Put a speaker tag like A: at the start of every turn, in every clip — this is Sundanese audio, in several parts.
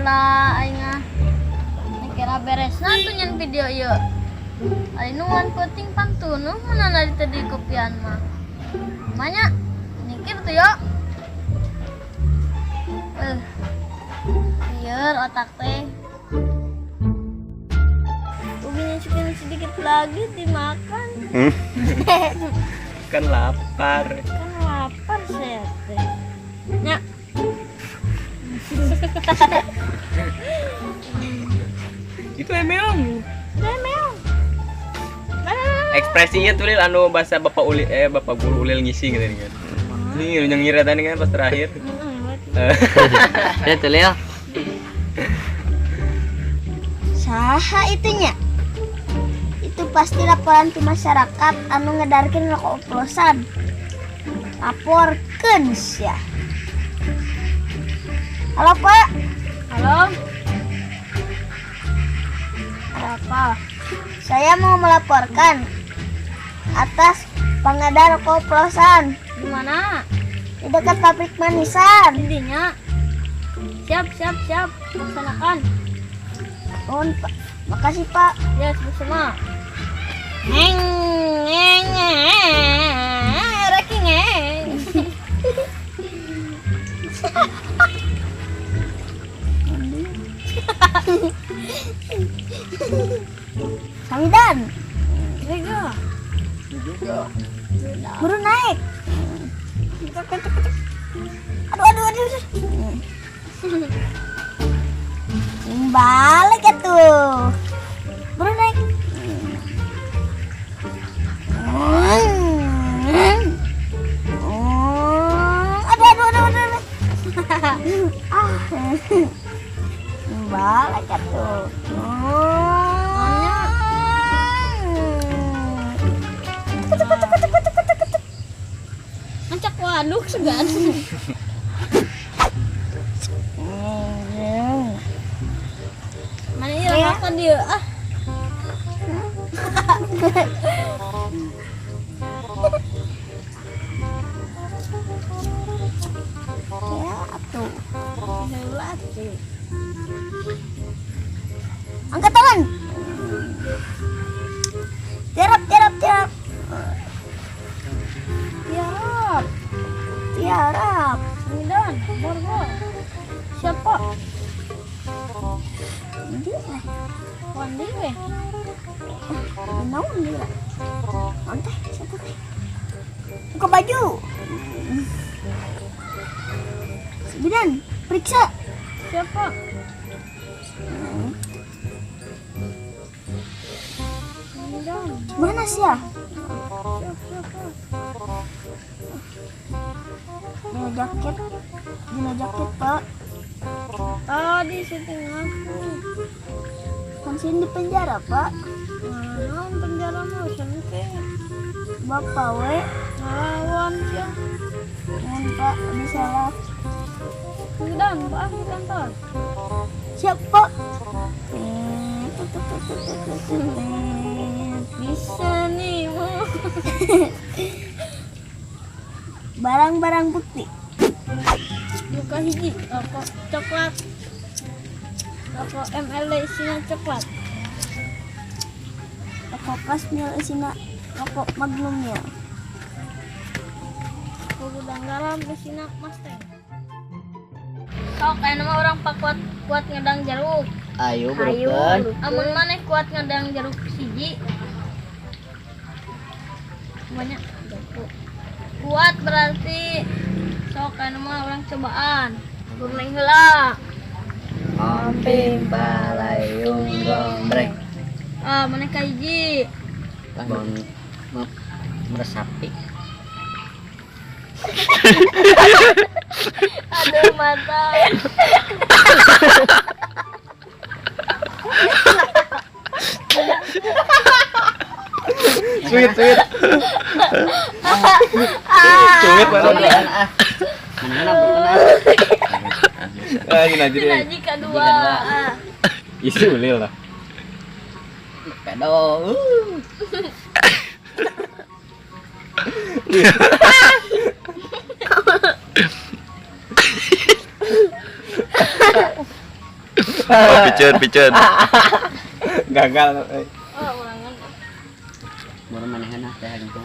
A: Lila aing ah. Kira beresna tuh nyen video ieu. Ari nu penting pantunuh mana nadi tadi kopian mah. Banyak mikir tuh yo. Eh. Lieur otak teh. Ubinya cukup sedikit lagi dimakan.
B: Kan lapar.
A: Kan lapar saya teh. Nya.
B: Itu emeong.
A: Meong.
B: Ekspresinya tuh Lil, anu bahasa bapak uli eh bapak guru ulil ngisi gitu kan. Ini yang ngira tadi kan pas terakhir.
C: Ya tuh Lil.
D: Saha itunya? Itu pasti laporan ke masyarakat anu ngedarkeun rokok oplosan. Laporkeun sia. Halo, Pak.
A: Halo. Ada apa?
D: Saya mau melaporkan atas pengedar rokok oplosan
A: Di mana?
D: di dekat pabrik manisan.
A: Intinya. Siap, siap, siap. Laksanakan.
D: Mohon, Pak. Makasih, Pak.
A: Ya, sama-sama. Ngeng, ngeng, ngeng, reki ngeng.
D: Samidan,
A: Rega.
D: buru naik. Aduh, aduh, aduh, aduh. Balik ya tuh. Buru naik. Aduh, aduh, aduh, aduh, aduh. Ah. Balik ya tuh.
A: Ancak waduk segan. Mana ini makan dia? Ah.
D: Ya, tuh.
A: Heula tuh.
D: Angkat tangan. Tiarap, tiarap, tiarap. Tiarap. Tiarap.
A: Medan, bor bor. Siapa?
D: Dia.
A: Wandi we.
D: Naon dia? Naon teh? Siapa teh? Buka baju. Bidan, periksa.
A: Siapa? Medan.
D: Mana sih ya?
A: Siap, siap, siap.
D: Dina jaket. Dina jaket, Pak.
A: Tadi syuting aku.
D: Kan sini di penjara, Pak.
A: Nah, penjara mah sampe
D: Bapak we.
A: ngelawan sia.
D: Mohon, Pak, abis salah.
A: Medan, Pak di kantor.
D: Siap, Pak.
A: Bisa nih, mau.
D: Barang-barang bukti.
A: Buka hiji, rokok coklat. Rokok MLD isinya coklat.
D: Rokok Kasmil isina rokok Magnumnya.
A: Rokok Gudang Garam isinya Mustang. Sok aya mah orang pak kuat kuat ngedang jeruk.
C: Ayo berukan.
A: Amun maneh kuat ngedang jeruk siji. Banyak jeruk. Kuat berarti sok aya mah orang cobaan. Gurning heula.
C: Amping balayung gombreng.
A: Ah, maneh ka hiji.
C: Bon meresapi.
A: Aduh mata.
B: Sweet, sweet. Sweet mana?
C: Ah. Mana bukan ah.
B: Ah, gini aja deh.
A: Hiji kadua. Ah.
B: Isi ulil lah.
C: Pedo.
E: Oh, piceun, piceun.
B: Gagal.
A: Oh, ulangan.
C: Baru manehna teh gitu.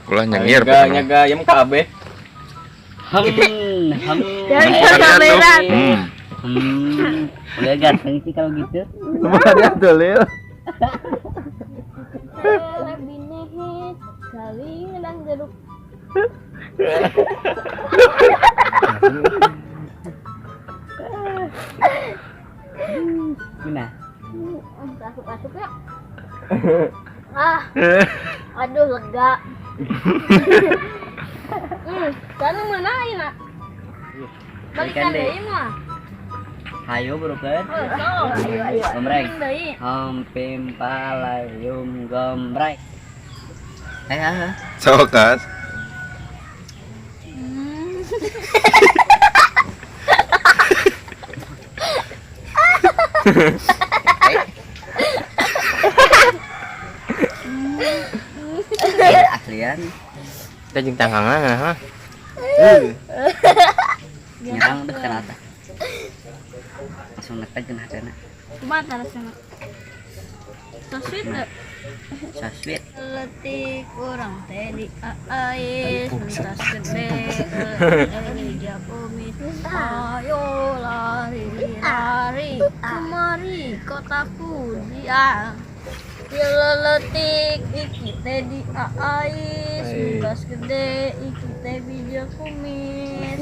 E: Ulah nyengir
B: Nyaga
E: pokoknya.
B: nyaga yem kabeh.
C: Hem hem.
A: Dari
E: Kan
A: kamera.
E: tuh. Hmm.
C: Udah ganteng sih kalau gitu.
B: Sebenarnya tuh Lil.
A: Lebih nehit kali ngedang jeruk.
C: Gimana?
A: Asup-asup ya. Ah, aduh lega. Sana mana ayeuna? Balikan
C: Balikan deui.
A: deui mah.
C: Hayo burukeun.
A: Oh, sok.
D: Ayo ayo.
C: Gombreng.
A: Balikan deui.
C: Hampim palayum gombreng. Eh, ah, ah.
E: Sok kas.
C: Eh, aslian
B: Kita jeung tangkangan ha.
C: nyerang udah kenapa? Langsung netek jeung hatena.
A: Kumaha rasana? So sweet teu?
C: So sweet.
A: Letik urang teh di ais mentas gede dia kumis. Ayo lari lari kemari kotaku dia. Leletik iki teh di ais mentas gede iki teh bija kumis.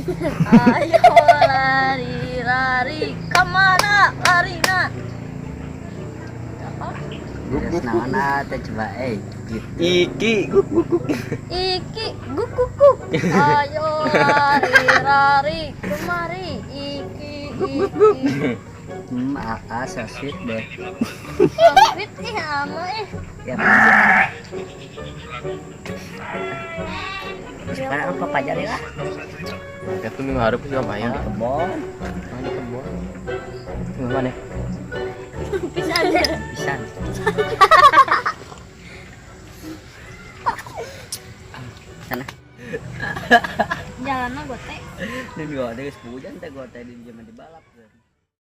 A: Ayo lari lari kemana larina? Apa?
C: Terus naon ah teh coba eh gitu.
B: Iki guk guk guk.
A: Iki guk guk guk. Ayo lari lari kemari. Iki iki.
C: Ah, ah, so sweet deh.
A: So sweet ih ama ih.
C: Ya pasti. Sekarang apa pajari lah?
B: Ya tuh minggu hareup sih
C: Yang
B: lumayan.
C: di kebon,
B: Di kebon. Minggu mana?
A: Pisan.
C: pisan. Sana.
A: Jalanna gote.
C: Dan gua ada geus hujan teh gua teh di zaman di balap.